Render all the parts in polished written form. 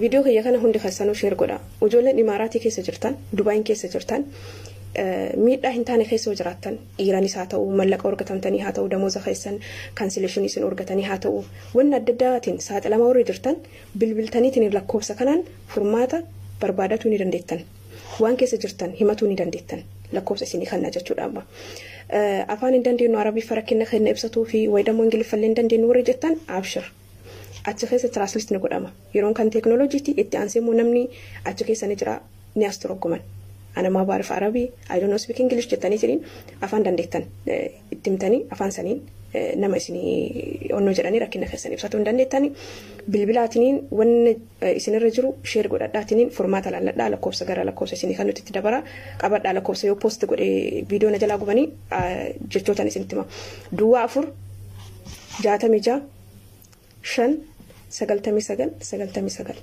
Viidiyoo kiyya kana hundi keessanuu share godha. Ijoolleen Imaaraatii keessa jirtan, Dubaayin keessa jirtan, miidhaa hin taane keessa yoo jiraattan, dhiiranis haa ta'u, mallaqa argatamtanii haa ta'u, damooza keessan cancellation isin argatanii haa ta'u, wanni adda addaatiin saaxilamaa warri jirtan bilbiltaniitiin lakkoofsa kanaan furmaata barbaadatuu ni dandeettan. Waan keessa jirtan himatuu ni dandeettan. Lakkoofsa isinii kanna jechuudha amma. Afaan hin dandeenyu, Arabii rakkina kenna ibsatuu fi wayidammoo Ingiliffallee hin dandeenyu warri jettan, abshir. Achi keessa translate ni godhama. Yeroon kan teeknooloojiitti itti aansee immoo namni achi keessa ni jira, ni as toroggoman. "أنا ما بعرف عربي، I don't speak English" jettanii isiniin afaan dandeettan itti himtanii afaan saniin nama isinii onnoo jedhanii rakkina keessan ibsatuu hin dandeettanii. Bilbilaatiniin wanni isinirra jiru share godhadhaatiniin furmaata laalladhaa. Lakkoofsa gara lakkoofsa isinii kan nuti itti dabara qabadhaa. Lakkoofsa yoo post godhee viidiyoo na jalaa gubanii jechootan isinitti hima. 04 66 5 99 99,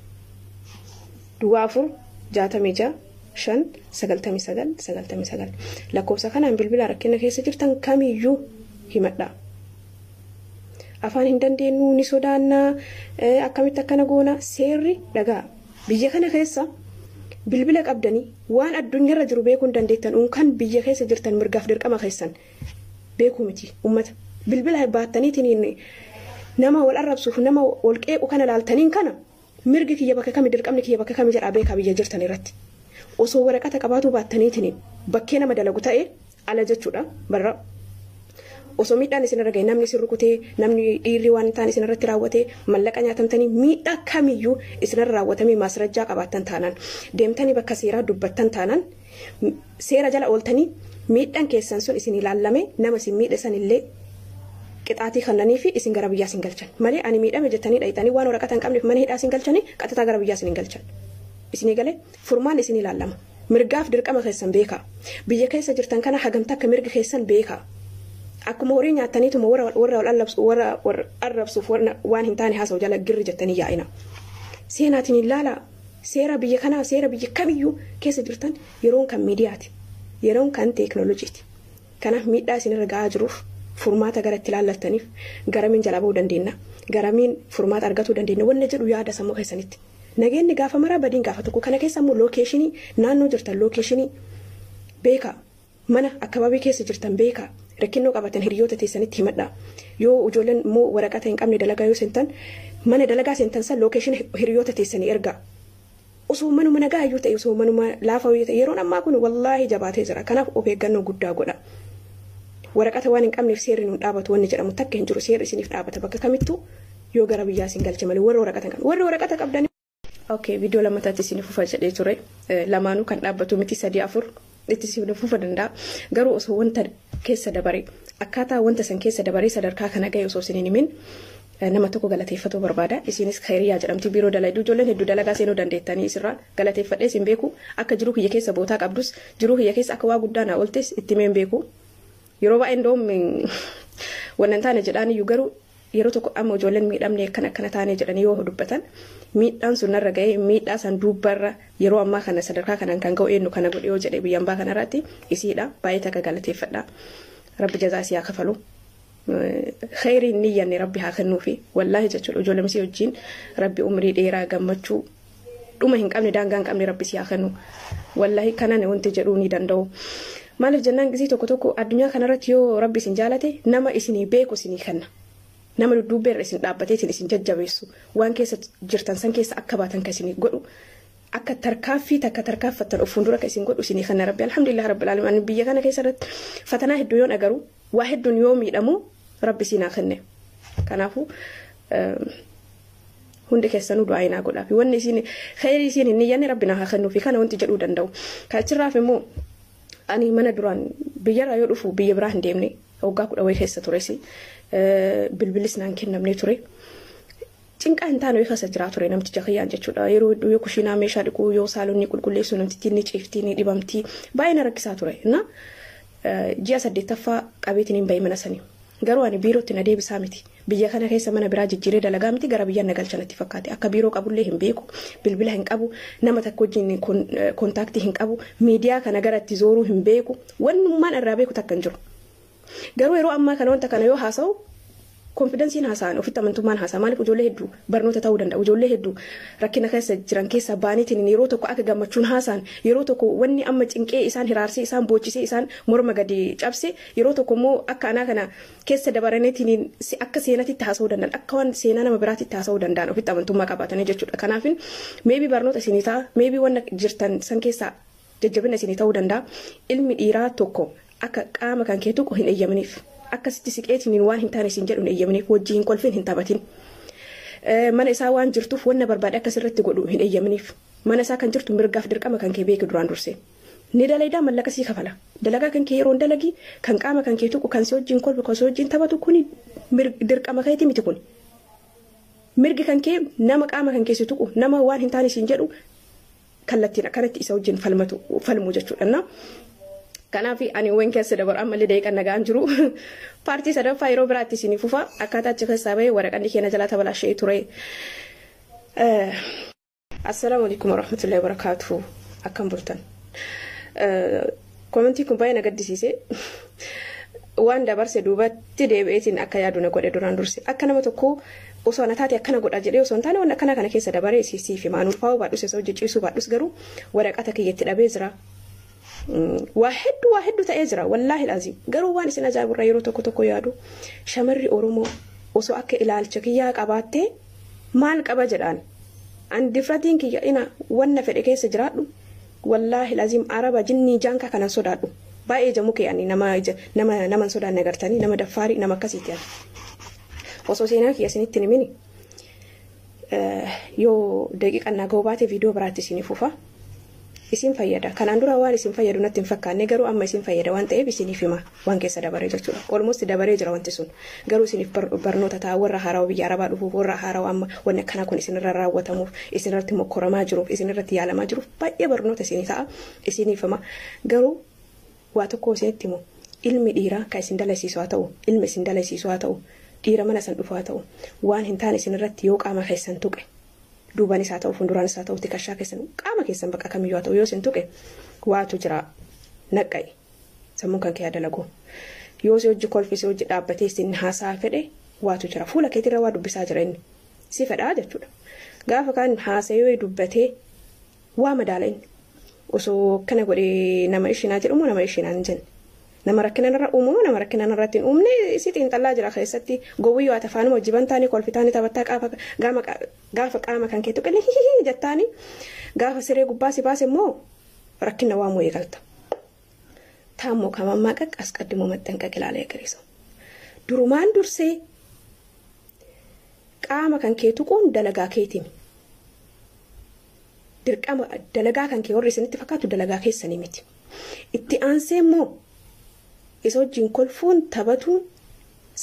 04 66 5 99 99. Lakkoofsa kanaan bilbila rakkina keessa jirtan kamiyyuu himadha. Afaan hin dandeenyu, ni sodaannaa, akkamitti akkana goona? Seerri dhagaa biyya kana keessa bilbila qabdanii waan addunyaarra jiru beekuu hin dandeettan. Unkan biyya keessa jirtan mirgaaf dirqama keessan beekuu miti. Ummata bilbila baattaniitiin nama wal arrabsuuf, nama wal qeequ kana laaltaniin kana mirgi kiyya bakka kami, dirqamni kiyya bakka kami jedhaa beekaa. Biyya jirtan irratti osoo waraqata qabaatu baattaniitiin bakkee nama dalagu ta'e ala jechuudha barra. Osoo miidhaan isin irra gahe, namni isin rukutee, namni dhiirri waan hin taane isin irratti raawwatee, mallaqa nyaatamtanii, miidhaa kamiyyuu isinirra raawwatamee maasrajjaa qabaattan taanaan, deemtanii bakka seeraa dubbattan taanaan, seera jala ooltanii miidhaan keessan sun isin ilaallame, nama isin miidhe san illee qixaatii kannanii fi isin gara biyyaa isin galchan malee, ani miidhame jettanii dhayitanii waan waraqata hin qabneef mana hidhaa isin galchanii qaxataa gara biyyaa isin hin galchan. Isinii galee furmaan isin ilaallama. Mirgaaf dirqama keessan beekaa. Biyya keessa jirtan kana hagamta akka mirga keessan beekaa. Akkuma horii nyaattaniituma warra wal arrabsuuf waan hin taane haasa'u jala girri jettanii yaa'ina. Seenaatiin ilaalaa, seera biyya kanaa, seera biyya kamiyyuu keessa jirtan, yeroon kan miidiyaati. Yeroon kan teeknooloojiiti. Kanaaf miidhaa isinirra ga'aa jiruuf furmaata gara itti ilaallattaniif, garamiin jalaa bahuu dandeenya, garamiin furmaata argatuu dandeenya wanna jedhu yaada sammuu keessanitti. Nageenyi gaafa maraa, badiin gaafa tokko. Kana keessa immoo location, naannoo jirtan location beekaa, mana akkababii keessa jirtan beekaa, rakkinnoo qabatan hiriyoota teessanitti himadhaa. Yoo ijoolleen immoo waraqata hin qabne dalagaa yoo seentan, mana dalagaa seentan san location hiriyoota teessanii ergaa. Osoo manuma nagaa iyyuu ta'e, osoo manuma laafaa iyyuu ta'e, yeroon ammaa kun wallaahi jabaatee jira. Kanaaf of eeggannoo guddaa godha. Waraqata waan hin qabneef seerri nuun dhaabatu wanni jedhamu takka hin jiru. Seerri isiniif dhaabata bakka kamittuu yoo gara biyyaa isin galche malee, warri waraqata hin qabne. Warri waraqata qabdan. Okay, viidiyoo lammataatti isin fufa jedhee ture. Lamaanuu kan dhaabbatu miti, sadii afur itti isin fufa danda'a. Garuu osoo wanta keessa dabaree, akkaataa wanta san keessa dabaree sadarkaa kana gahe osoo isin hin himin, nama tokko galateeffatuu barbaada. Isinis Khayriyaa jedhamti, biiroo dalagduu. Ijoolleen hedduu dalagaa seenuu dandeettanii isirraa galateeffadhee isin beeku. Akka jiruu kiyya keessa bootaa qabdus, jiruu kiyya keessa akka waa guddaa naa ooltes itti himeen beeku. Yeroo baay'ee ndoom wannan taane jedhaan iyyuu, garuu yeroo tokko amma ijoolleen miidhamne akkana akkana taane jedhanii yoo dubbatan, miidhaan sun narra ga'ee, miidhaa san duubarra yeroo ammaa kana sadarkaa kanaan kan ga'u eenyu kana godhe yoo jedhe, biyya ambaa kanarratti isiidha. Baay'ee takka galateeffadha. Rabbi jazaa isii haa kafalu. Khayriin niyyanne Rabbi haa kennuufi wallaahi jechuudha. Ijoollee misii wajjin Rabbi umrii dheeraa, gammachuu dhuma hin qabne, daangaa hin qabne Rabbi si haa kennu. Wallaahi kanan wanti jedhuu ni danda'u. Maaliif jennaan, gisii tokko tokko addunyaa kanarratti yoo Rabbi isin jaalate nama isinii beeku isinii kenna. Nama dudduubbeerra isin dhaabbateetiin isin jajjabeessu, waan keessa jirtan san keessa akka baatan kan isinii godhu, akka tarkaaffii takka tarkaaffattan of fuuldura kan isin godhu isinii kenna Rabbi. Alhamdulillah rabbil alamin. Biyya kana keessa irratti fatanaa hedduu yoon agaru, waa hedduun yoo miidhamu, Rabbi isin haa kenne. Kanaafuu hundi keessanuu du'aa inaa godhaa fi wanni isin khayrii isin hin niyyanne Rabbi naa haa kennuufi, kana wanti jedhuu danda'u. Kaachirraaf immoo ani mana duraan biyyarraa yoo dhufu biyya biraa hin deemne, waggaa 10 wayii keessa tures, bilbilis naan kennamne ture. Cinqaa hin taane wayii keessa jiraa ture namticha kiyyaan jechuudha. Yeroo hedduu yoo kushiinaa meeshaa dhiquu, yoo saalonni qulqulleessu, namtittiin ni ciiftii, ni dhibamtii, baay'ee na rakkisaa ture. Na ji'a saddeettaffaa qabeetiin hin bahi mana sanii. Garuu ani biirootti na deebisaa miti. Biyya kana keessa mana biraa jijjiiree dalagaa miti, gara biyya na galcha natti fakkaate. Akka biiroo qabullee hin beeku. Bilbila hin qabu. Nama takka wajjin contact hin qabu. Miidiyaa kana gara itti zooruu hin beeku. Wannummaan irraa beeku takka hin jiru. Garuu yeroo ammaa kana wanta kana yoo haasa'u Confidenceiin haasa'an, ofitti amantummaan haasa'a. Maaliif? Ijoollee hedduu barnoota ta'uu danda'a. Ijoollee hedduu rakkina keessa jiran keessa baaniitiin yeroo tokko akka gammachuun haasa'an, yeroo tokko wanni amma cinqee isaan hiraarsee, isaan boochisee, isaan morma gadi cabse, yeroo tokko immoo akka anaa kana keessa dabaraniitiin akka seenatitti haasa'uu danda'an, akka waan seenaa nama biraatitti haasa'uu danda'an, ofitti amantummaa qabaatanii jechuudha. Kanaafin maybe barnoota isinii ta'a, maybe wanna jirtan san keessaa jajjabina isinii ta'uu danda'a. Ilmi dhiiraa tokko akka qaama kan kee tuqu hin eeyyaminiif. Akkasitti siqeetiin waan hin taane isin jedhu hin eeyyaminiif, wajjin hin kolfin, hin taphatin. Mana isaa waan jirtuuf wanna barbaade akkasirratti godhu hin eeyyaminiif. Mana isaa kan jirtu mirgaaf dirqama kan kee beeku duraan dursee. Ni dalaydaa, mallaqa sii kafala. Dalagaa kan kee yeroo dalagi kan qaama kan kee tuqu, kan si wajjin kolfu, kan si wajjin taphatu, kuni dirqama keetii miti kun. Mirgi kan kee nama qaama kan kee si tuqu, nama waan hin taane siin jedhu kallattiin akkanatti isa wajjin falmatu falmu jechuudha. Kanaaf ani waan keessa dabaru ammallee daqiiqaan nagaan jiru. Part sadaffaa yeroo biraatti isinii fufa. Akkaataa achi keessaa bahee waraqanni keenya jalaa tabalaashee ture. Assalaamu alaikum warahmatullahi wabarakaatuh. Akkam bultan? Commentiin kun baay'ee na gaddisiise. Waan dabarse duubatti deebi'eetiin akka yaadu na godhe duraan durse. Akka nama tokkoo osoo ana taate akkana godha jedhee osoo hin taane, waan akkana kana keessa dabaree siif himaa. Ulfaa'uu baadhus, isa hojii ciisuu baadhus, garuu waraqata kiyyatti dhabee jira. Waa hedduu, waa hedduu ta'ee jira, wallaahi laazim. Garuu waan isin ajaa'ibirraa yeroo tokko tokko yaadu, shamarri Oromoo osoo akka ilaalcha kiyyaa qabaattee maal qaba jedhaan. An difratiin kiyya ina wanna fedhe keessa jiraadhu, wallaahi laazim, araba jinnii jaankaa kanan sodaadhu. Baay'ee jamu kee ani nama nama nama sodaanne agartanii, nama daffaarii, nama akkasiiti. Osoo seenaa kiyya isinitti himini yoo daqiiqaan naa ga'uu baate viidiyoo biraatti isinii fufa. Isin fayyada. Kanaan dura waan isin fayyadu natti hin fakkaanne, garuu amma isin fayyada waan ta'eef isiniif hima waan keessa dabaree jechuudha. Almost dabaree jira wanti sun. Garuu isiniif barnoota ta'a, warra haarawaa biyya arabaa dhufuuf, warra haarawaa amma wanni akkanaa kun isinirra raawwatamuuf, isinirratti mokkoramaa jiruuf, isinirratti yaalamaa jiruuf baay'ee barnoota isinii ta'a, isiniif hima. Garuu waa tokko isinitti himu, ilmi dhiiraa kan isin dalasiisu haa ta'u, ilmi isin dalasiisu haa ta'u, dhiira mana san dhufu haa ta'u, waan hin taane isinirratti yoo qaama keessan tuqe, duubanis haa ta'u, fuulduraanis haa ta'u, tikashaa keessan, qaama keessan bakka kamiyyuu haa ta'u yoo isin tuqe, waatu jira, naqqa'e, sammuun kan kee dalagu. Yoo si hojii kolfi, si hojii dhaabbatee isin haasaa fedhe, waatu jira, fuula keetirra waa dubbisaa jira, inni si fedhaa jechuudha. Gaafa kaan haasa'ee dubbatee waa madaala, inni osoo kana godhee nama ishinaa jedhamu, nama ishinaa hin jenne. Nama rakkina irra uumamu, nama rakkina irratti hin uumne si xiinxallaa jira keessatti. Gowwiyyoo ati afaanuma hojii taanii kolfitaanii taphattaa, gaafa qaama kan keetu qillee hihihi jettaanii, gaafa siree gubbaa si baase immoo rakkina waamuu eegalta. ታሞ ከመማቀቅ አስቀድሞ መጠንቀቅ ይላል የሀገሬ ሰው። Durumaan dursee qaama kan kee tuquun dalagaa keetiin dirqama dalagaa kan kee warri isinitti fakkaatu dalagaa keessanii miti. Itti aansee immoo isa wajjin kolfuun, taphatuun,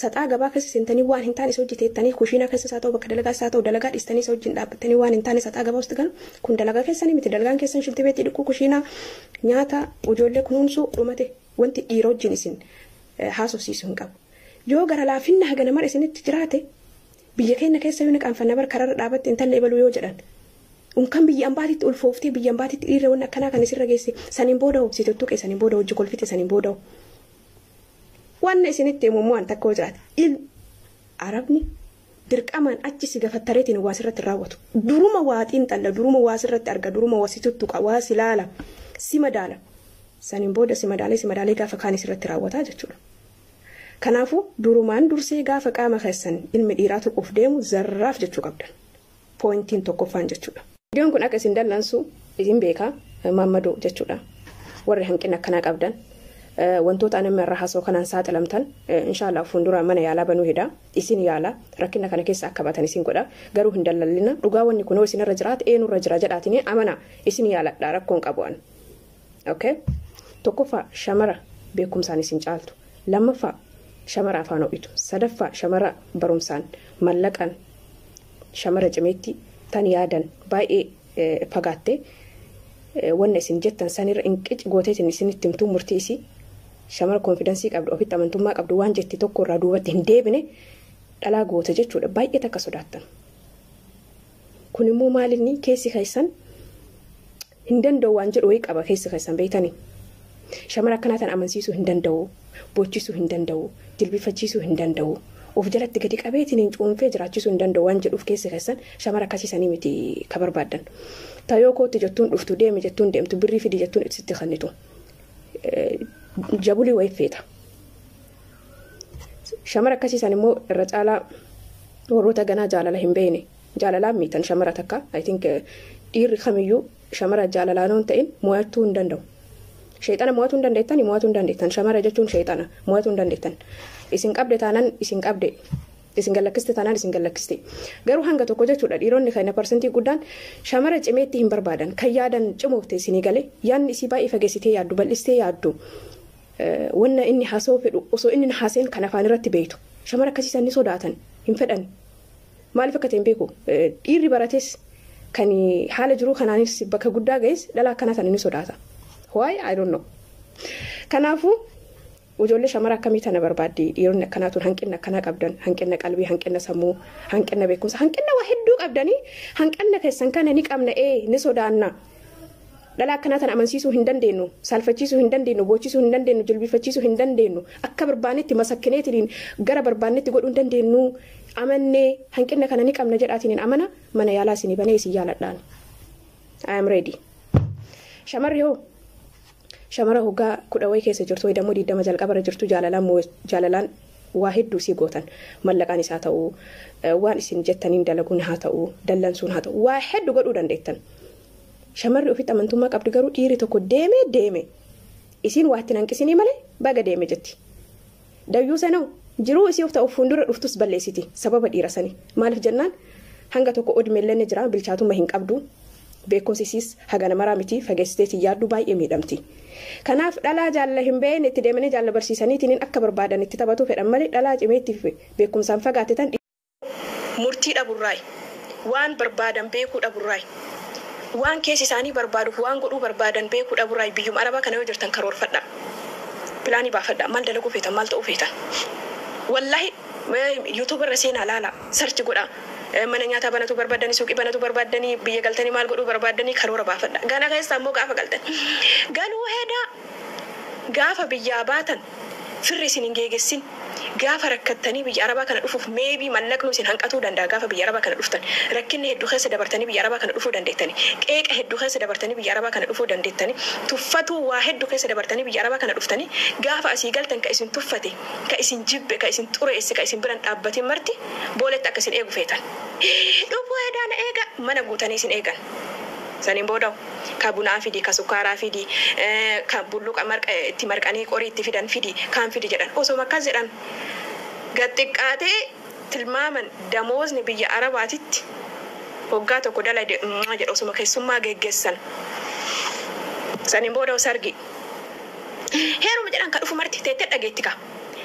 saxaa gabaa keessa seentanii waan hin taane isa hojii teettanii, kushiinaa keessa isaa ta'u, bakka dalagaa isaa ta'u, dalagaa dhiistanii isa wajjin dhaabbattanii waan hin taane saxaa gabaa galu, kun dalagaa keessanii miti. Dalagaan keessan shinti beetii dhiquu, kushiinaa, nyaata, ijoollee kunuunsuu, dhumate. Wanti dhiira wajjin isin haasofsiisu hin qabu. Yoo gara laafinna haga nama isinitti jiraate, biyya keenya keessa yoo qaanfanna bar, kararra dhaabatte intalli ebaluu yoo jedhan, unkan biyya ambaatitti ulfooftee, biyya ambaatitti dhiirri wanni akkanaa kan isirra geesse, saniin booda si tuttuqe, saniin booda hojii kolfite, saniin booda wanna isinitti himu immoo takka hoo jiraate, arabni dirqamaan achi si gafattareetiin waa sirratti raawwatu. Duruma waa xiinxalla, duruma waa sirratti arga, duruma waa si tuttuqa, waa si laala, si madaala. Saniin booda si madaalee, si madaalee gaafa kaan sirratti raawwataa jechuudha. Kanaafuu durumaan dursee gaafa qaama keessan ilmi dhiiraa tuquuf deemu zarraaf jechuu qabdan. Pointiin tokkoffaan jechuudha. Viidiyoon kun akka isin dallansu isin beekaa, maammadoo jechuudha. Warri hanqina akkanaa qabdan, wantoota ani irra haasoo kanaan saaxilamtan, inshaallah fuuldura mana yaalaa banuu hidha, isin yaala, rakkina kana keessa akka baatan isin godha. Garuu hin dallallina, dhugaa wanni kunoo isinirra jiraate, eenyurra jira jedhaatiin amana, isin yaaladha, rakkoon qabu an. Okay? Tokkoffaa, shamara beekumsaan isin caaltu. Lammaffaa, shamara afaan ho'itu. Sadaffaa, shamara barumsaan, mallaqaan, shamara cimeetti tan yaadan baay'ee fagaattee wanna isin jettan sanirra inqic gooteetiin isinitti himtuu murtii isii, shamara confidence qabdu, ofitti amantummaa qabdu, waan jetti tokko irraa duubatti hin deebine, dhalaa goote jechuudha, baay'ee takka sodaattan. Kun immoo maalinni keessi keessan hin danda'u waan jedhu wayii qaba keessi keessan beektanii. Shamara akkanaa tan amansiisuu hin danda'u, boochisuu hin danda'u, jilbifachiisuu hin danda'u. Of jalatti gadi qabeetiin hin cuunfee jiraachisuu hin danda'u waan jedhuuf keessa keessan shamara akkasiisanii miti ka barbaadan. Tayoo kootti jettuun dhuftu, deemi jettuun deemtu, birrii fidi jettuun ibsitti kennitu. Jabulii wayii feeta. Shamara akkasiisan immoo irra caalaa warroota ganaa jaalala hin beekne jaalalaan miitan shamara takka. I think dhiirri kamiyyuu shamara jaalalaan hin ta'in mo'achuu hin danda'u. Sheexana mo'atuu hin dandeettan, mo'atuu hin dandeettan. Shamara jechuun sheexana, mo'atuu hin dandeettan. Isin qabde taanaan isin qabde, isin gallakkiste taanaan isin gallakkiste. Garuu hanga tokko jechuudha, dhiironni kana parsantii guddaan shamara cimeetti hin barbaadan. Kan yaadan cimoofte isinii galee, yaadni isii baay'ee fageessitee yaaddu, bal'istee yaaddu. Wanna inni haasa'uu fedhu osoo inni haaseen kan afaan irratti beektu. Shamara akkasiisan ni sodaatan, hin fedhan. Maaliif akka ta'e hin beeku. Dhiirri barates kan haala jiruu kanaanis bakka guddaa ga'es dhala akkanaa sana ni sodaata. Why? I don't know. Kanaafuu ijoollee shamara akkamii tana barbaaddi dhiironni akkanaa tun? Hanqina akkanaa qabdan, hanqina qalbii, hanqina sammuu, hanqina beekumsa, hanqina waa hedduu qabdanii, hanqina keessan kana ni qabna, ee ni sodaanna. Dhala akkanaa tana amansiisuu hin dandeenyu, saalfachiisuu hin dandeenyu, boochisuu hin dandeenyu, jilbifachiisuu hin dandeenyu, akka barbaannetti masakkineetiin gara barbaannetti godhuu hin dandeenyu. Amannee hanqina kana ni qabna jedhaatiin amana, mana yaalaa isinii banee isin yaaladhaan. I am ready. Shamarri hoo? Shamara hoggaa 10 wayii keessa jirtu, dammoo 20 jalqabarra jirtu, jaalalaan waa hedduu sii gootan. Mallaqaan isaa ta'uu, waan isin jettaniin dalaguun haa ta'uu, dallansuun haa ta'uu, waa hedduu godhuu dandeettan. Shamarri ofitti amantummaa qabdi garuu dhiirri tokko deeme deeme, isiin waa itti hanqisinii malee baga deeme jetti. Dayyuu sanoo jiruu isii of ta'u fuuldura dhuftus balleessiti sababa dhiira sanii. Maaliif jennaan, hanga tokko odmeellee ni jira, bilchaatummaa hin qabdu. Beekumsi isiis haga namaraa miti, fageessiteetii yaaddu, baay'ee miidhamti. Kanaaf dhalaa jaalla hin beekne itti deemanii jaalla barsiisaniitiin akka barbaadan itti taphatu fedhan malee dhalaa cimeetti beekumsaan fagaate tan murtii dhaburraayi, waan barbaadan beekuu dhaburraayi, waan keessi isaanii barbaaduuf waan godhuu barbaadan beekuu dhaburraayi. Biyyuma arabaa kana yoo jirtan karoorfadha. Pilaanii baafadha. Maal dalaguu feetan? Maal ta'uu feetan? Wallahi YouTube irra seenaa laala, search godha. Mana nyaataa banatu barbaadanii, suuqii banatu barbaadanii, biyya galtanii maal godhuu barbaadanii, karoora baafadha. Gana keessa immoo gaafa galtan galuu hedaa, gaafa biyyaa baatan firri isin hin geegessin. Gaafa rakkattanii biyya arabaa kana dhufuuf maybe mallaqnu isin hanqatuu danda'a. Gaafa biyya arabaa kana dhuftan rakkinni hedduu keessa dabartanii biyya arabaa kana dhufuu dandeettani. Qeeqa hedduu keessa dabartanii biyya arabaa kana dhufuu dandeettani. Tuffatuu waa hedduu keessa dabartanii biyya arabaa kana dhuftanii, gaafa asii galtan ka isin tuffate, ka isin jibbe, ka isin xureesse, ka isin biran dhaabbatin marti booletti akka isin eegu feetan. Dhufuu hedaana eega mana guutanii isin eegan. Saniin booda ka bunaa fidi, ka sukkaaraa fidi, ka bulluqa marqa itti marqanii qorii itti fidan fidi, kaan fidi jedhan. Osoo akkas jedhan gaxiqqaatee tilmaaman damoozni biyya arabaatitti waggaa tokko dalage jedha osuma keessummaa geggeessan. Saniin booda sargi. Heeruma jedhan, ka dhufu marti teettee dhageetti ka.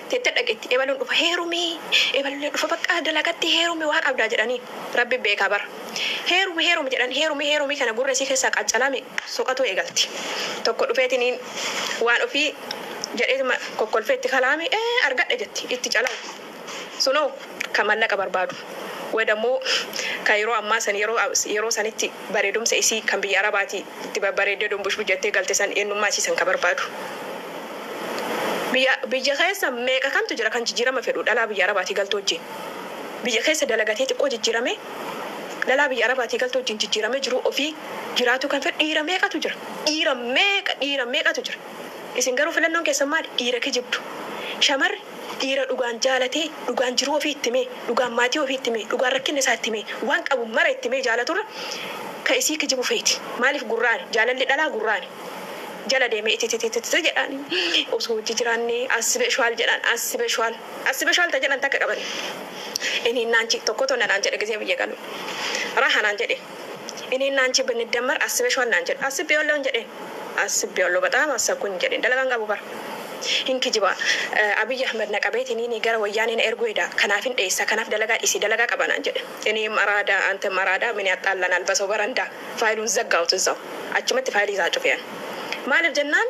Teettee dhageetti, ebaluun dhufa, heerumii, ebaluun dhufa, bakka dalagatti heerumi, waa qabdaa jedhanii, rabbi beekaa bara. Heerumi, heerumi jedhan, heerumi, heerumi kana gurra isii keessaa qaccalame soqatoo eegalti. Tokko dhufeetiniin waan ofii jedheetuma kokkolfeetti kalaame, ee argadhe jetti, itti calawu. Sunoo ka mallaqa barbaadu. Wedammoo ka yeroo ammaa san yeroo sanitti bareedumsa isii kan biyya arabaati itti babbareeddee dumbush jettee galte san, eenyummaa isii san ka barbaadu. Biyya keessa meeqa kamtu jira kan jijjiirama fedhu dhalaa biyya arabaatii galtu wajjin. Biyya keessa dalagatee xiqqoo jijjiirame, dhalaa biyya arabaatii galtu wajjin jijjiirame jiru ofii jiraatu kan fedhu dhiira meeqatu jira? Dhiira meeqa, dhiira meeqatu jira? Isin garuu filannoon keessan maali? Dhiira kijibdu. Shamarri dhiira dhugaan jaalatee, dhugaan jiruu ofii itti himee, dhugaan maatii ofii itti himee, dhugaan rakkina isaa itti himee, waan qabu mara itti himee jaalaturra ka isii kijibu feeti. Maaliif? Gurraani jaalalli dhalaa gurraani. Jala deemee itti itti itti jedhaan, osoo hojii jiraanne asibeshuwaal jedhaan, asibeshuwaal asibeshuwaal ta jedhan takka qaban. እኔ እና አንቺ tokko tonna naan jedhe gisee biyya galu. Raha naan jedhe. እኔ እና አንቺ ብንደመር አስበሽዋል naan jedhe. አስቤዋለሁ jedheen. አስቤዋለሁ፣ በጣም አሰብኩኝ jedheen. Dalagaan qabu bara. Hin kijiba. Abiy Ahmed na qabeetiin gara wayyaanee na erguu eda. Kanaaf hin dheessa. Kanaaf dalagaa dhiisi, dalagaa qaba naan jedhe. እኔም አራዳ አንተም አራዳ፣ ምን ያጣላናል? በሰው በረንዳ ፋይሉን ዘጋሁት እዛው። Achumatti faayilii isaa cufeen. Maaliif jennaan,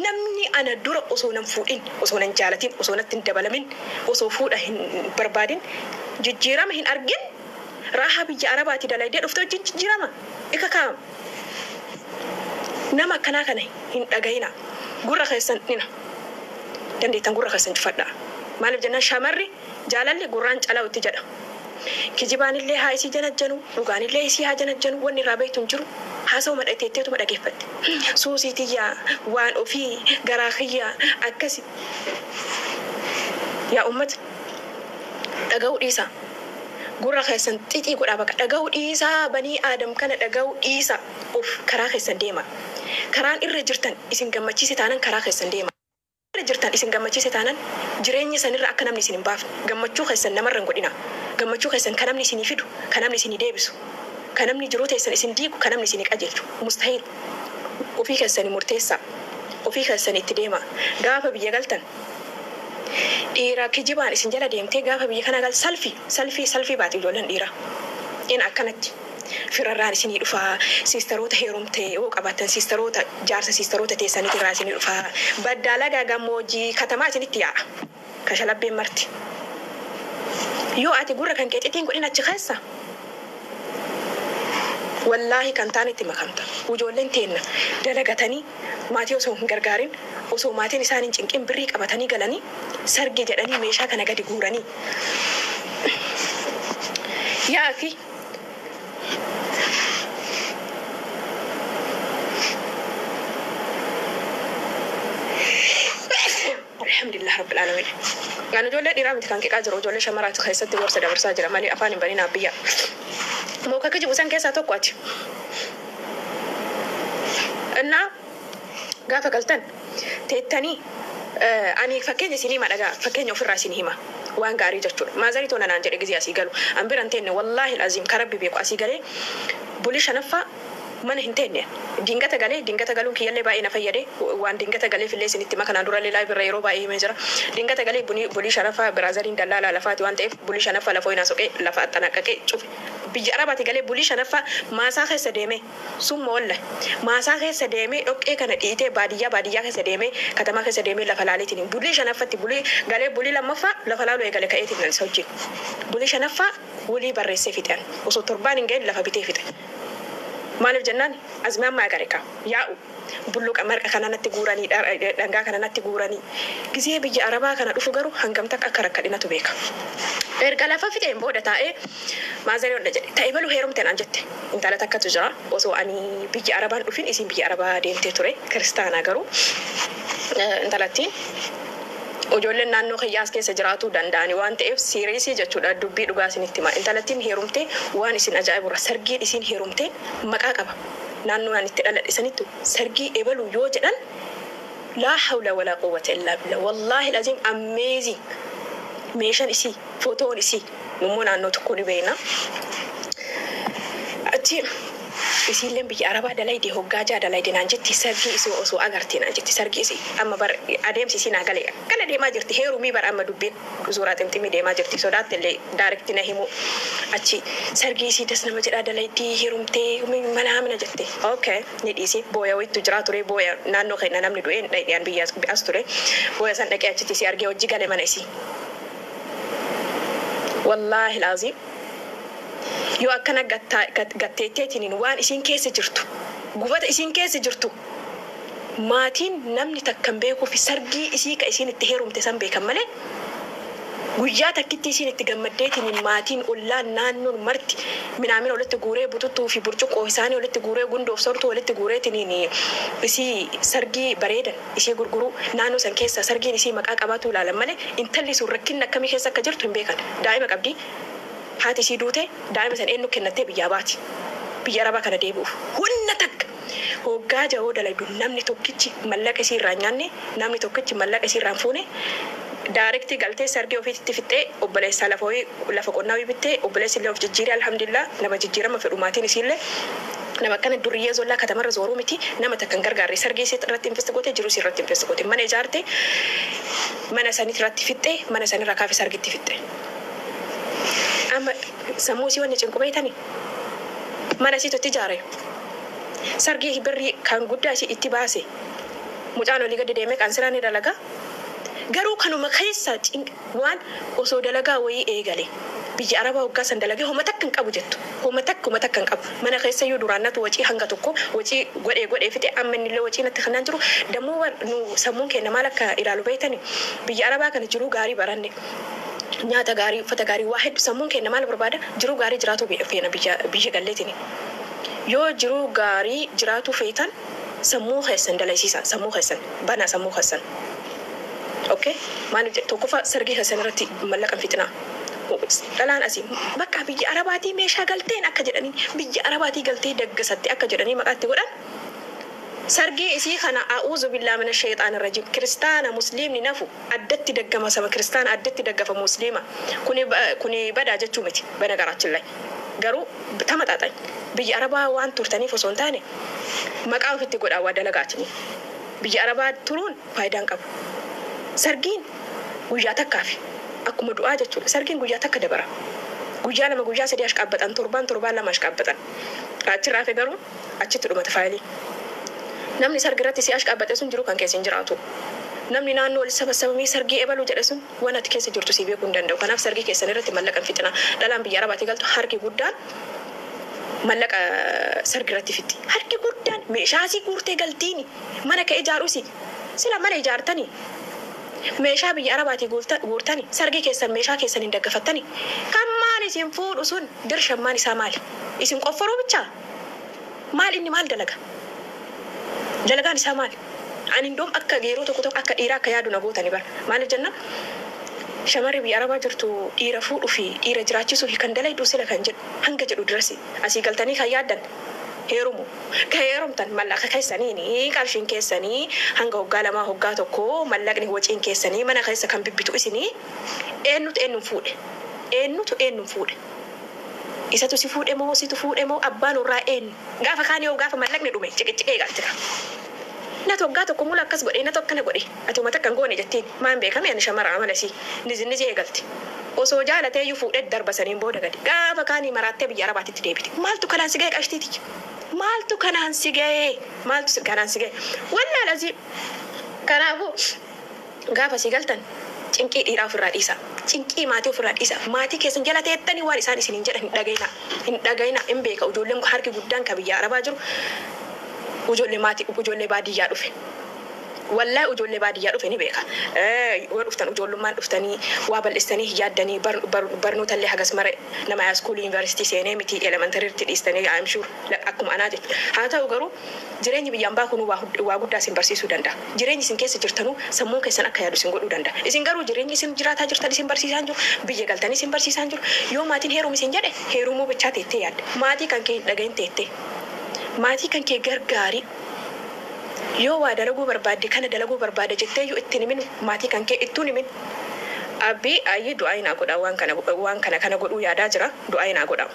namni ana dura osoo nan fuudhin, osoo nan jaalatin, osoo natti hin dabalamin, osoo fuudha hin barbaadin, jijjiirama hin argin, raahaa biyya arabaati dalaydee dhufte wajjin jijjiirama ika kaa'am. Nama akkanaa kana hin dhagayina. Gurra keessan dhina. Dandeettan gurra keessan cufadhaa. Maaliif jennaan shamarri jaalalli gurraan cala'utti jedha. Kijibaanillee haa isii janajjanu, dhugaanillee isii haa janajjanu, wanni irraa beektu hin jiru. Haasawuma dhateetteetuma dhageeffatte. Suusii tiyyaa, waan ofii, garaa kiyyaa, akkasi. Yaa uummata, dhaga'uu dhiisaa. Gurra keessan xixii godhaa baqa. Dhaga'uu dhiisaa, banii aadam kana dhaga'uu dhiisaa. Of karaa keessan deema. Karaan irra jirtan isin gammachiise taanan karaa keessan deema. Irra jirtan isin gammachiise taanan jireenya sanirra akka namni isin hin baafne. Gammachuu keessan namarra hin godhina. Gammachuu keessan kan namni isinii fidu, kan namni isinii deebisu, kan namni jiruu teessan isin diigu, kan namni isinii qajeelchu. Mustahiil. Ofii keessanii murteessaa. Ofii keessanii itti deema. Gaafa biyya galtan dhiira kijibaan isin jala deemtee gaafa biyya kana gal salfii salfii salfii baati ijoolleen dhiiraa. In akkanatti firarraan isinii dhufaa, siistaroota heerumte yoo qabaattan siistaroota jaarsa siistaroota teessaniitirraa irraa isinii dhufaa. Baddaa laga gammoojjii katamaa isinitti yaa'a. Kashalabbeen marti. Yoo ati gurra kan keexitiin godhin achi keessa wallaahi kan taanetti makamta. Ijoolleen teenna dalagatanii maatii osoo hin gargaarin, osoo maatiin isaan hin cinqin birrii qabatanii galanii sargii jedhanii meeshaa kana gadi guuranii. Yaa akhi, alhamdulillah rabbil alamin. Kan ijoollee dhiiraa miti kan qeqaa jiru, ijoollee shamaraati keessatti gorsa dabarsaa jira malee afaan hin baninaa biyya. Mooka kijibu san keessaa tokko ati. Innaa gaafa galtan teettanii ani fakkeenya isinii hima dhagaa, fakkeenya ofirraa isinii hima waan gaarii jechuudha. Maazarii toona naan jedhe gizee asii galu an bira hin teenne, wallaahi aziim ka rabbi beeku asii galee bulii shanaffaa mana hin teenne. Dingata galee, dingata galuun kiyyallee baay'ee na fayyade. Waan dingata galeef illee isinitti hima, kanaan durallee live irra yeroo baay'ee himee jira. Dingata galee bulii shanaffaa biraazariin dallaalaa lafaati waan ta'eef bulii shanaffaa lafa hoyinaa soqee lafa axxanaqqaqee cufe. Biyya Arabaati galee bulii shanaffaa maasaa keessa deemee, summa walla maasaa keessa deemee dhoqqee kana dhiitee baadiyyaa baadiyyaa keessa deemee katamaa keessa deemee lafa laaleetiin bulii shanaffatti bulii galee bulii lammaffaa lafa laaluu eegale ka'eetiin nan isa wajjin. Bulii shanaffaa wulii barreessee fixan, osoo torbaan hin ga'in lafa bitee fixe. Maaliif jennaan azmaammaa agare ka yaa'u bulluqa marqa kana natti guuranii, dhangaa kana natti guuranii. Gizee biyya Arabaa kana dhufu garuu hangam takka akka rakkadhinatu beeka. Erga lafa fixeen booda taa'ee maazarii hodha jedhe ta'e balu heerumte naan jette. Intala takkatu jira, osoo ani biyya Arabaan dhufin isiin biyya Arabaa deemtee ture, kiristaanaa garuu intalattiin. Ijoolleen naannoo kiyyaas keessa jiraatuu danda'ani waan ta'eef siiriisii jechuudha, dubbii dhugaa isinitti hima. Intalattiin heerumtee waan isin ajaa'ibura sargiin isiin heerumtee maqaa qaba. Naannoo ani itti dhaladhe sanittu sargii ebalu yoo jedhan laa hawla walaa quwwata illaa billah, wallaahi alazim amazing. Meeshaan isii, footoon isii nummoo naannoo tokko ni beekna. Achi isiilleen biyya Arabaa dalayde hoggaa jaa dalayde naan jetti, sargii isii osoo agarte naan jetti. Sargii isii amma bar adeemsi isii naa gale akkana deemaa jirti, heerumii bar amma dubbiin suuraa ximximii deemaa jirti, sodaatte illee daarekti na himu. Achi sargii isii das nama jedhaa dalaydii heerumtee mana jette. Okay, ni dhiisi. Booya wayittu jiraa ture, booya naannoo keenya namni du'ee dhaqeen biyya as ture, booya san dhaqee achitti isii argee hojii gale mana isii. Wallaahi laazim yoo akkana gatteetteetiin waan isiin keessa jirtu, gubata isiin keessa jirtu maatiin namni takka hin beekuu fi sargii isii ka isiin itti heerumte san beekan malee, guyyaa takkitti isiin itti gammaddeetiin maatiin ollaan naannoon marti minaamina walitti guuree, bututtuu fi burcuqqoo isaanii walitti guuree, gundoof sortuu walitti guureetiin isii sargii bareedan isii gurguruu naannoo san keessa sargiin isii maqaa qabaatu ilaalan malee intalli sun rakkinni akkamii keessa akka jirtu hin beekan. Daa'ima qabdi, haati isii duute, daa'ima san eenyu kennattee biyyaa baati? Biyya Arabaa kana deebi'uuf hunna takka hoggaa ja'oo dalagdu namni tokkichi mallaqa isii irraa nyaanne, namni tokkichi mallaqa isii irraa hin fuune. Daarektii galtee sargii ofiitti fixxee obboleessaa lafa wayii lafa qonnaa wayii bittee, obboleessi illee of jijjiiree, alhamdulillah, nama jijjiirama fedhu. Maatiin isiillee nama akkana duriyyee zollaa katamarra zooruu miti, nama takka hin gargaarre. Sargii isii irratti invest goote, jiruu isii irratti invest goote, mana ijaarte, mana sanii irratti fixxee, mana sanirra kaafe sargitti fixxe. Amma sammuu isii wanni cinqu beeytanii mana isiitu itti ijaare, sargii birrii kan guddaa isii itti baase. Mucaan olii gadi deemee qansiraa ni dalagaa garuu kanuma keessa waan osoo dalagaa wayii eegale Biyya Arabaa waggaa san dalagee homa takka hin qabu jettu. Homa takka homa takka hin qabu. Mana keessa iyyuu duraan natu wacii hanga tokko wacii godhee godhee fixe, amma inni illee wacii natti kanaan jiru. Dammoo nu sammuun keenya maal akka ilaalu beektani? Biyya Arabaa kana jiruu gaarii baranne. Nyaata gaarii, uffata gaarii, waa hedduu. Sammuun keenya maal barbaada? Jiruu gaarii jiraatu feena biyya galleetini. Yoo jiruu gaarii jiraatu feetan, sammuu keessan dalaysiisa, sammuu keessan banaa, sammuu keessan. Okay? Maaliif tokkoffaa sargii keessan irratti mallaqa hin fixinaa. Dhalaan asii bakka biyya Arabaatii meeshaa galteen akka jedhanii, biyya Arabaatii galtee daggasatte akka jedhanii maqaatti godhan. Sargii isii kana, a'uuzu billaa mina sheexaan rajim, kiristaana musliimni nafu addatti daggama, saba kiristaana addatti daggafa musliima. Kuni badaa jechuu miti bana garaachillay. Garuu tamaxaaxan biyya Arabaa waan turtaniif osoo hin taane maqaa ofitti godhaa waa dalagaatini. Biyya Arabaa turuun faayidaan qabu. Sargiin guyyaa takkaafi akkuma du'aa jechuudha. Sargiin guyyaa takka dabara. Guyyaa 2, guyyaa 3 ashqaabbatan, torbaan torbaan 2 ashqaabbatan. Achirraa hafe garuu achitti dhumata faayilii. Namni sargi irratti si ashqaabbate sun jiru kan keessa hin jiraatu. Namni naannoo wal sabasabamee sargii ebaluu jedhe sun waan ati keessa jirtu si beekuu hin danda'u. Kanaaf sargii keessan irratti mallaqa hin fixina. Dhalaan biyya Arabaatti galtu harki guddaan mallaqa sargi irratti fixxi. Harki guddaan meeshaa asii guurtee galtiini. Mana ka'e ijaaruusi. Sila mana ijaartanii, meeshaa biyya Arabaatii guurtani, sargii keessan meeshaa keessan hin daggafattani. Kan maal isin fuudhu sun dirshammaan isaa maali? Isin qofforuu bichaa? Maal inni maal dalaga? Dalagaan isaa maali? Ani indoom akka yeroo tokko tokko akka dhiiraa akka yaadu na gootani bara. Maaliif jenna, shamarri biyya Arabaa jirtu dhiira fuudhuu fi dhiira jiraachisuu fi kan dalaydu sila kan jedhu hanga jedhu dirasi asii galtanii kan yaaddan heerumu. Ka heerumtan mallaqa keessaniini, qarshiin keessanii hanga waggaa 2, waggaa 1 mallaqni waciin keessanii mana keessa kan bibbitu isinii. Eenyutu eenyuun fuudhe? Eenyutu eenyuun fuudhe? Isatu si fuudhe moo situ fuudhe moo abbaan warraa eenyu? Gaafa kaan yoo gaafa mallaqni dhume ciqiciqee galtira. Natu waggaa 1 mula akkas godhe, natu akkana godhe, ati uummata akkan goone jettiin maan beekame, ani shamara amala isii nizi eegalti. Osoo jaalatee iyyuu fuudhee darba saniin booda gadi. Gaafa kaanii maraattee biyya Arabaatitti deebite. Maaltu kanaan si ga'e, qashtiiti? Maaltu kanaan si ga'e? Maaltu kanaan si ga'e? Wallaal asii. Kanaafuu gaafa si galtan cinqii dhiiraa ofirraa dhiisa. Cinqii maatii ofirraa dhiisa. Maatii keessan jala teettanii waan isaan isiniin jedhan hin dhagayina. Hin dhagayina, hin beeka. Ijoolleen harki guddaan ka biyya Arabaa jiru ijoollee maatii ijoollee baadiyyaa dhufe. Wallahi ijoollee baadiyyaa dhufe ni beeka. Yoo dhuftan ijoollummaan dhuftanii waa bal'istanii hin yaaddanii, barnoota illee hagas mara nama high school, yuunivarsiitii seenee miti, elementaryitti dhiistanii, I'm sure, akkuma anaa jechuudha. Haa ta'u garuu jireenyi biyyaan baa kunuu waa guddaa isin barsiisuu danda'a. Jireenyi isin keessa jirtanuu sammuun keessan akka yaadu isin godhuu danda'a. Isin garuu jireenyi isin jiraataa jirtan isin barsiisaa hin jiru. Biyya galtanii isin barsiisaa hin jiru. Yoo maatiin heerum isin jedhe heerumuu bichaa teettee yaadde. Maatii kan kee hin dhagahin teettee. Maatii kan kee gargaari. Yoo waa dalaguu barbaadde, kana dalaguu barbaada jettee iyyuu ittiin himin, maatii kan kee ittuun himin. Abbii ayyii, du'aa naa godha, waan kana kana godhuu yaadaa jira, du'aa naa godha.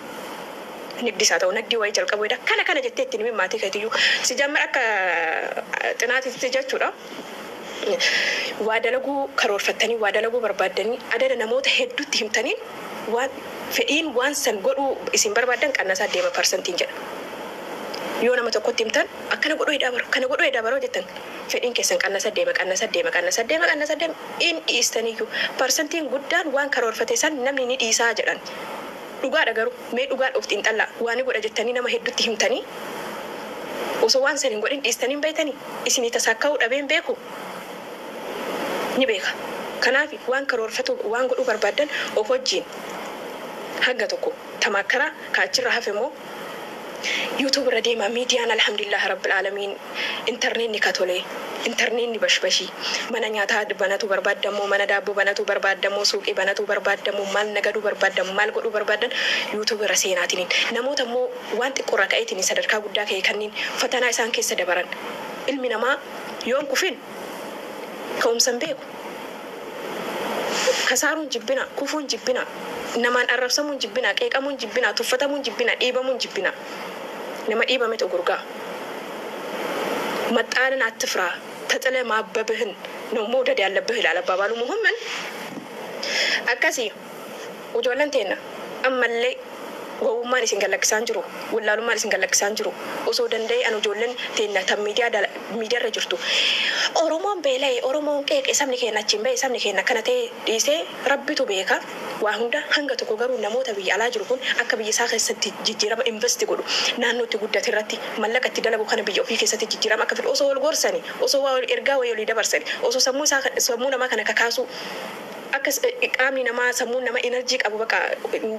Nigdis haa ta'u, nagdii wayii jalqabu jedha, kana kana jettee ittiin himin maatii keetiyyuu. Si jammar akka xinaatitti jechuudha. Waa dalaguu karoorfattanii, waa dalaguu barbaaddanii, adada namoota hedduutti himtaniin waan fedhiin waan san godhuu isin barbaaddan qannasaa deema parsantiin jedha. Yoo nama tokkotti himtan, akkana godhuu hidhaa baroo, kana godhuu hidhaa baroo jettan, fedhiin keessan qannasa deema, qannasa deema, qannasa deema, qannasa deema, in dhiistaniyyuu. Parsantiin guddaan waan karoorfate san namni ni dhiisaa jedhan. Dhugaadha garuu, mee dhugaadha of xiinxallaa. Waan ni godha jettanii nama hedduutti himtanii osoo waan san hin godhin dhiistanii hin beektanii isinii tasaakka'uu dhabeen beeku ni beeka. Kanaaf waan karoorfatu, waan godhuu barbaaddan of wajjiin hanga tokko tamaakkaraa. Kaachirra hafe immoo YouTube irra deema. Miidiyaan, alhamdulillah rabbil aalamiin, intarneetni ka tole, intarneetni bashbashii. Mana nyaataa banatu barbaaddamoo, mana daabboo banatu barbaaddamoo, suuqii banatu barbaaddamoo, maal nagaduu barbaaddamoo, maal godhuu barbaaddan, YouTube irra seenaatiniin namoota immoo waan xiqqoorraa ka'eetiin sadarkaa guddaa ka'e kanneen fatanaa isaan keessa dabaran. Ilmi namaa yoon kufin ka'umsan beeku. Kasaaruun jibbina, kufuun jibbina, namaan arrabsamuun jibbina, qeeqamuun jibbina, tuffatamuun jibbina, dhiibamuun jibbina. Nama dhiibametu gurgaa. መጣልን አትፍራ፣ ተጥለህ ማበብህን ነው መውደድ ያለብህ ይላል አባባሉ። ሙህምን akkasii ijoolleen teenna ammallee gowwummaan isin gallakkisaan jiru, wallaalummaan isin gallakkisaan jiru. Osoo danda'e an ijoolleen teenna tan miidiyaa irra jirtu Oromoon beela'e, Oromoon qeeqe, sabni keenya achiin ba'e, sabni keenya akkana ta'e dhiisee Rabbitu beeka waa hunda. Hanga tokko garuu namoota biyya alaa jiru kun akka biyya isaa keessatti jijjiirama invest godhu, naannootti guddate irratti mallaqa itti dalagu kana biyya ofii keessatti jijjiirama akka fidu osoo wal gorsani, osoo waa ergaa wayii olii dabarsani, osoo sammuu isaa, sammuu namaa kana kakaasuu, akka qaamni namaa, sammuun nama energy qabu bakka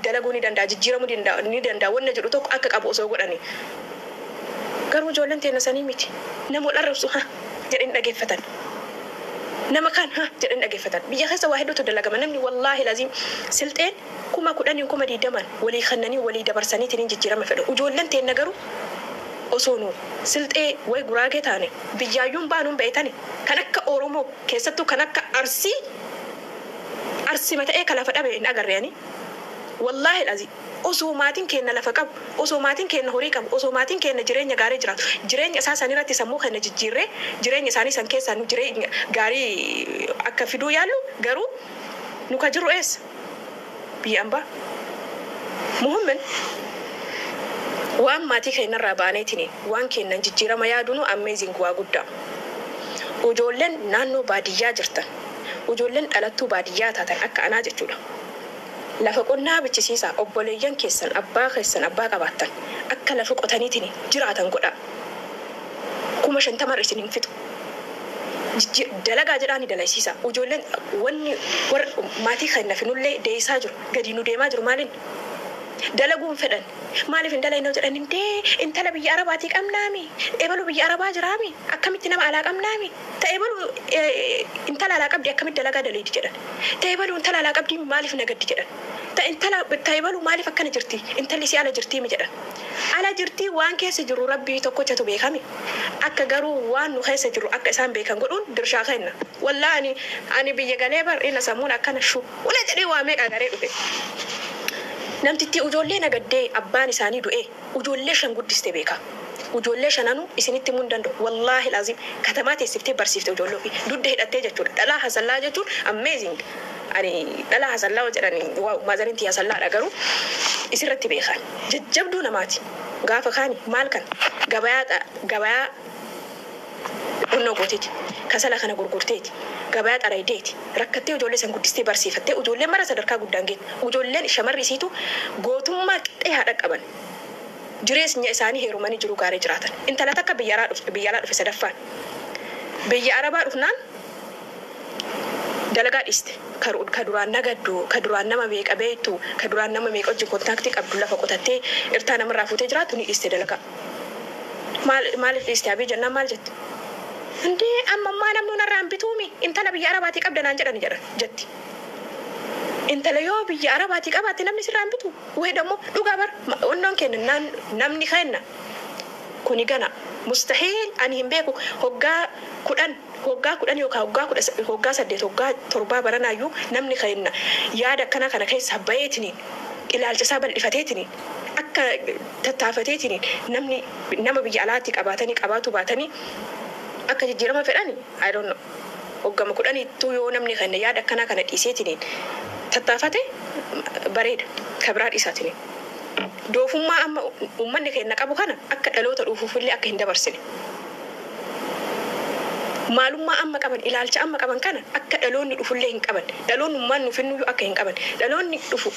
dalaguu ni danda'a, jijjiiramuu ni danda'a wanna jedhu tokko akka qabu osoo godhani. Garuu ijoolleen teenya sanii miti. Nama wal arrabsu ha jedheen dhageeffatan. Nama kaan ha jedheen dhageeffatan. Biyya keessa waa hedduutu dalagama. Namni wallaahi laziim silxeen 10,000 20,000 walii kennanii walii dabarsaniitiin jijjiirama fedhu. Ijoolleen teenya garuu osoo nu silxee way guraagee taane biyyaayyuun baanuun beeytani, kan akka Oromoo keessattuu kan akka Arsii, Arsima ta'ee kan lafa dhabe hin agarreeni. Wallaahi laziim osoo maatiin keenya lafa qabu, osoo maatiin keenya horii qabu, osoo maatiin keenya jireenya gaarii jiraatu, jireenya isaa san irratti sammuu keenya jijjiirree jireenya isaanii san keessaa nu jireenya gaarii akka fiduu yaallu. Garuu nu ka jirru eessa? Biyya ambaa. Muhimmin waan maatii keenyarraa baaneetiin waan kennan jijjiirama yaaduun amazing, waa guddaa. Ijoolleen naannoo baadiyyaa jirtan, ijoolleen dhalattuu baadiyyaa taatan akka anaa jechuudha. Lafa qonnaa bichisiisaa. Obboleeyyan keessan, abbaa keessan, abbaa qabaattan akka lafa qotaniitiin jiraatan godha. 50,000 isin hin fixu. Dalagaa jedhaa ni dalaysiisa. Ijoolleen wanni warra maatii keenya finullee deessaa jiru, gadi nu deemaa jiru maaliin? Dalaguun fedhan. Maaliif hin dalayne jedhan, indee intala biyya arabaatii qabnaami, ebalu biyya arabaa jiraami, akkamitti nama alaa qabnaami, ta ebalu intala alaa qabdi akkamitti dalagaa daleedi jedhan, ta ebalu intala alaa qabdi maaliif nagaddi jedhan, ta intala ta ebalu maaliif akkana jirti, intalli si ala jirtiimi jedhan. Ala jirtii waan keessa jiru Rabbii tokkochatu beekame. Akka garuu waan nu keessa jiru akka isaan beekan godhuun dirshaa kenna. Wallaa ani biyya galee bar ina sammuun akkana shu ula jedhee waa meeqa garee dhufe. Namtitti ijoollee nagaddee abbaan isaanii du'ee ijoollee shan guddiste beeka. Ijoollee shananuu isinitti himuu hin danda'u. Wallaahi laazim katamaa teessiftee barsiifte ijoollee ofii. Dugda hidhattee jechuudha. Dhalaa hasallaa jechuun amazing. Ani dhalaa hasallaa jedhani wow, maazariin tiyya hasallaadha, garuu isirratti beekan. Jajjabduu namaati. Gaafa kaani maal kan gabayaa gabayaa onnoo gooteeti. Kasala kana gurgurteeti. Gabayaa xaraydeeti. Rakkattee ijoollee san guddistee barsiifattee ijoolleen mara sadarkaa guddaan geette. Ijoolleen shamarri isiitu gootummaa qixxee haadha qaban. Jireenya isaanii heerumanii jiru gaarii jiraatan. Intala takka biyya alaa dhufe, biyya alaa dhufe sadaffaan. Biyya arabaa dhufnaan dalagaa dhiiste. Ka duraan nagaddu, ka duraan nama meeqa beektu, ka duraan nama meeqa wajjin contact qabdu, lafa qotattee irtaa namarraa fuutee jiraattu ni dhiiste dalagaa. Maal maaliif dhiiste abii jennaan maal jette? Indee amma ammaa namni narraan bituumi, intala biyya arabaatii qabda naan jedhani jedhan jetti. Intala yoo biyya arabaatii qabaatte namni sirraan bitu. Wayi dammoo dhugaa bar onnoon keenya namni kenna. Kuni gana mustahiil. Ani hin beeku, hoggaa 10, hoggaa 10 yookaan hoggaa 10, hoggaa 8, hoggaa 7 baranaayyuu namni kenna yaada akkana kana keessa baheetiniin ilaalcha isaa bal'ifateetiniin akka tattaafateetiniin namni nama biyya alaatti qabaatanii qabaatu baatanii akka jijjiirama fedhani, I don't know. Hoggama 10ttuu yoo namni kenna yaada akkanaa kana dhiiseetiniin tattaafate bareeda, kabiraa dhiisaatiniin. Doofummaa amma uummanni keenya qabu kana akka dhaloota dhufuufillee akka hin dabarsine. Maalummaa amma qaban, ilaalcha amma qaban kana akka dhaloonni dhufullee hin qaban. Dhaloonnummaan nuuf akka hin qaban. Dhaloonni dhufu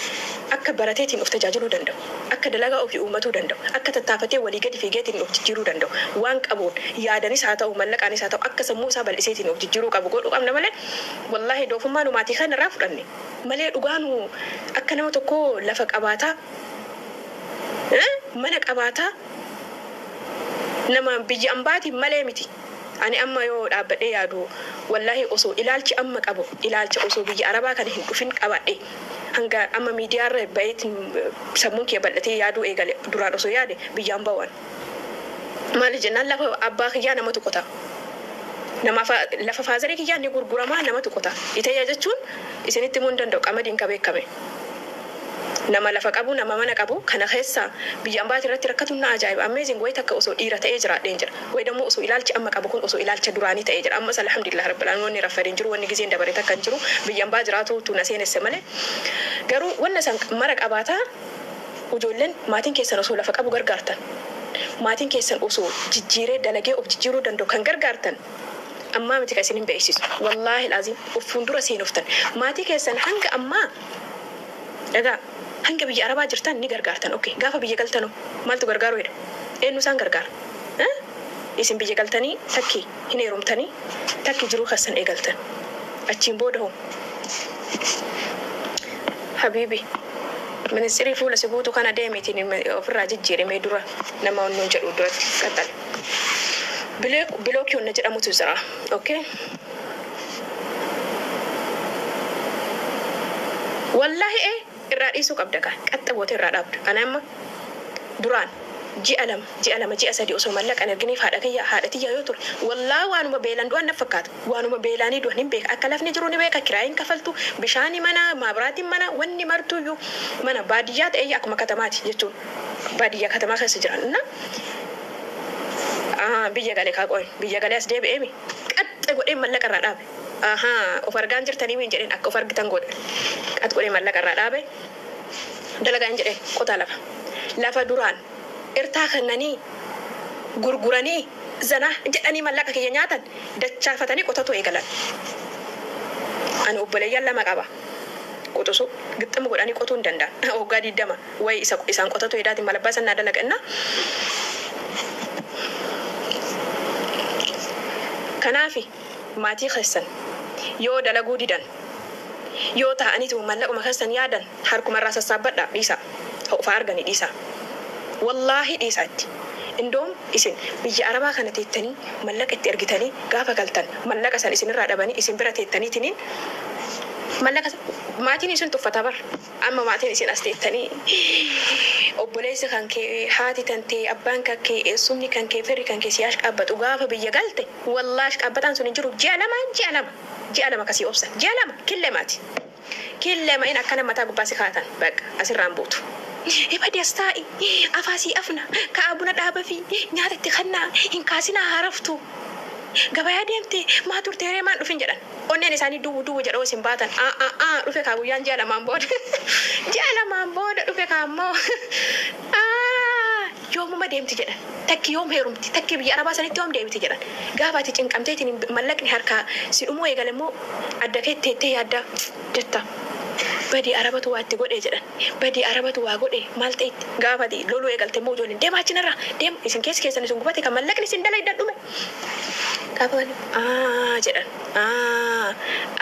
akka barateetiin of tajaajiluu danda'u. Akka dalagaa ofii uummatuu danda'u. Akka tattaafatee walii gadi fiigeetiin of jijjiiruu danda'u. Waan qabuun yaadanis haa ta'u, mallaqaanis haa ta'u, akka sammuu isaa bal'iseetiin of jijjiiruu qabu godhuu qabna malee, wallaahi doofummaa nu maatii kana irraa fudhanne malee dhugaanu akka nama tokkoo lafa qabaataa, mana qabaataa nama biyya ambaatiin malee miti. Ani amma yoo dhaabbadhee yaadu, wallaahi osoo ilaalchi amma qabu, ilaalcha osoo biyya arabaa kana hin dhufin qabaadhe, hanga amma miidiyaarra baheetiin sammuun kee bal'atee yaaduu eegale duraan osoo yaade biyyaan bawan. Maali jennaan lafa abbaa kiyyaa namatu qota. Nama lafa faazarii kiyyaa ni gurguramaa, namatu qota. Itayya jechuun isinitti himuu hin danda'u, qamadiin ka beekame. Nama lafa qabu, nama mana qabu kana keessa biyya ambaati irratti rakkatuun na ajaa'iba. Amazing, wayi takka osoo dhiira ta'ee jiraadheen jira. Wayi dammoo osoo ilaalchi amma qabu kun osoo ilaalcha duraanii ta'ee jira. Ammas alhamdulillah rabbil alamin, wanni raffadeen jiru, wanni gizeen dabare takka hin jiru. Biyya ambaa jiraatu tu na seenesse malee. Garuu wanna san mara qabaataa ijoolleen maatiin keessan osoo lafa qabu gargaartan. Maatiin keessan osoo jijjiiree dalagee of jijjiiruu danda'u kan gargaartan. Ammaa miti kan isin hin beeksisu. Wallaahi laazim of fuuldura seenoftan. Maatii keessan hanga ammaa dhagaa hanga biyya Arabaa jirtan ni gargaartan. Okay, gaafa biyya galtanu maaltu gargaaru jedha? Eenyu isaan gargaara? Isin biyya galtanii takki hin heerumtanii takki jiruu keessan eegaltan. Achiin booda hoo? Habiibi, ministirii fuula si guutu kana deemitiin ofirraa jijjiirimee dura nama onnuun jedhu duratti qaxxale. Bilookii onna jedhamutu jira. Okay? Wallaahi irraa dhiisuu qabda kaa qaxxa gootee irraa dhaabdu. Ana amma duraan ji'a 2 ji'a 2 ji'a 3 osoo mallaqa hin erginiif haadha kiyya haadha tiyya yoo ture wallaahi waanuma beelan du'an na fakkaata. Waanuma beelaanii du'an hin beeka. Akka lafni jiru ni beeka. Kiraayin kafaltu, bishaani mana, maabraatiin mana, wanni martuyyuu mana baadiyyaa ta'ee akkuma katamaati jechuun baadiyyaa katamaa keessa jiran. Na biyya galee kaa qoy biyya galee as deebi'eemi qaxxa godhee mallaqa irraa dhaabe. Ahaa of argaan jirtanii miin jedheen akka of argitan godhe. Qax godhee mallaqa irraa dhaabe. Dalagaa hin jedheen qotaa lafa. Lafa duraan irtaa kennanii gurguranii zanaa jedhanii mallaqa kiyya nyaatan dachaafatanii qotatu eegalan. Ani obboleeyyan 2 qaba. Quxusu gixxima godhanii qotuu hin danda'an. Waggaa 20 wayi isa isaan qotatu hedaatiin malabbaa sannaa dalaga inna. Kanaafi maatii keessan yoo dalaguu didan yoo taa'aniitu mallaquma keessan yaadan harkumarraa sassaabbadhaa dhiisaa. Ho'ufaa arganii dhiisaa. Wallaahi dhiisaa itti. Indoom isin biyya Arabaa kana teettanii mallaqa itti ergitanii gaafa galtan mallaqa san isinirraa dhabanii isin bira teettaniitiniin mallaqa maatiin isin tuffata bar. Amma maatiin isin as teettanii obboleessi kan kee haati tantee abbaan kan kee eessumni kan kee firri kan kee si ashqaabbatu gaafa biyya galte wallaahi ashqaabbataan sun hin jiru ji'a 2 ji'a 2 ji'a 2 kasii obsan ji'a 2 killeemaati. Killeema in akkana mataa gubbaa si kaatan bakka asirraan buutu. Ibadi as taa'i afaasii afna ka'a buna dhaaba fi nyaata itti kannaa hin kaasinaa haaraftu. Gabayaa deemte maa turteeree maan dhufin jedhan. Onneen isaanii duwwu duwwu jedhoo isin baatan. Dhufe kaa guyyaan ji'a 2 booda. Ji'a 2 booda dhufe kaa ammoo. Yoomuma deemti jedhan. Takki yoom heerumti takki biyya Arabaa sanitti yoom deebiti jedhan. Gaafa ati cinqamteetiin mallaqni harkaa si dhumuu eegale immoo adda kee teettee yaadda jetta. Badii Arabatu waa itti godhe jedhan. Badii Arabatu waa godhe maal ta'etti gaafa ati loluu eegalte immoo ijoolleen deemaa achinarraa deema isin keessi keessan isin gubate kan mallaqni isin dalaydan dhume. Gaafa jedhan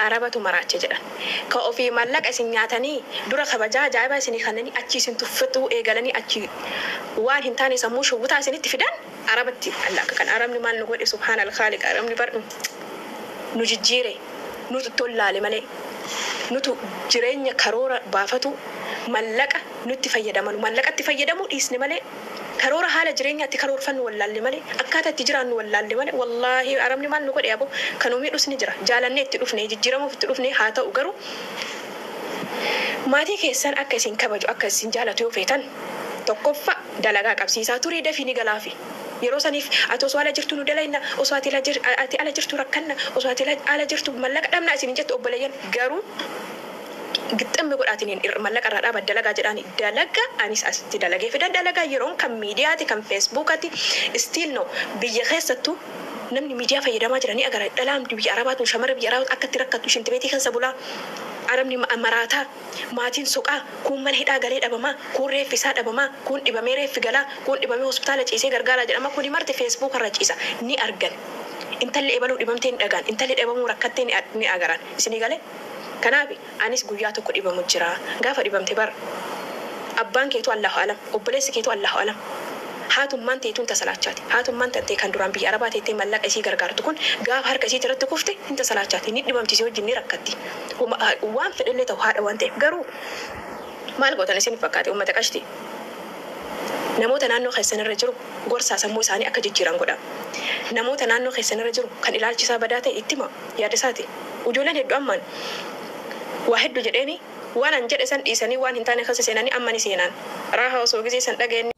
Arabatu maraache jedhan. Ka ofii mallaqa isin nyaatanii dura kabajaa ajaa'ibaa isinii kannanii achi isin tuffatuu eegalanii achi waan hin taane sammuu shawwataa isinitti fidan Arabatti Allah akka kan Arabni maal nu godhe subhaanal khaaliq Arabni bar nu jijjiire nutu tollaale malee. Nutu jireenya karoora baafatu mallaqa nutti fayyadamanu mallaqatti fayyadamuu dhiisne malee karoora haala jireenyaatti karoorfannu wallaalle malee akkaataa itti jiraannu wallaalle malee wallaahi Arabni maal nu godhe aboo kan nu miidhus ni jira jaalannee itti dhufne jijjiiramuuf itti dhufne haa ta'u garuu maatii keessan akka isin kabaju akka isin jaalatu yoo feetan tokkoffaa dalagaa qabsiisaa turii dafii ni galaafi. Yeroo saniif ati osoo ala jirtu nu dalayna osoo ati ala jirtu rakkanna osoo ati ala jirtu mallaqa dhabna isin jettu obboleeyyan garuu gixxammi godhaatiin mallaqa irraa dhaaba dalagaa jedhaani dalaga anis asitti dalagee fidan dalagaa yeroon kan miidiyaati kan feesbuukati still no biyya keessattuu namni miidiyaa fayyadamaa jira ni agara dhalaan biyya Arabaatu shamarra biyya Arabaatu akka itti rakkattu shintibeetii keessa bulaa Arabni maraataa maatiin soqaa kun mana hidhaa galee dhabamaa kun reeffi isaa dhabamaa kun dhibamee reeffi galaa kun dhibamee hospitaala ciisee gargaaraa jedhama kuni marti feesbuuka irra ciisa ni argan intalli ebaluu dhibamtee ni dhagaan intalli dhibamuu rakkattee ni agaran isinii galee kanaaf anis guyyaa tokko dhibamu jira gaafa dhibamte bar abbaan keetu Allahu alam obboleessi keetu Allahu alam haatummaan teetuun tasalaachaati haatummaan tantee kan duraan biyya Arabaa teettee mallaqa isii gargaartu kun gaafa harka isii irratti kufte hin tasalaachaati ni dhibamti isii wajjin ni rakkatti waan fedhellee ta'u haadha waan ta'eef garuu maal gootan isin fakkaate uummata qashti namoota naannoo keessan irra jiru gorsaa sammuu isaanii akka jijjiiran godha namoota naannoo keessan irra jiru kan ilaalchi isaa badaa ta'e itti hima yaada isaati ijoolleen hedduu ammaan waa hedduu jedheeni waan an jedhe san dhiisanii waan hin taane keessa seenanii amma ni seenan raahaa osoo gisee san dhageenye.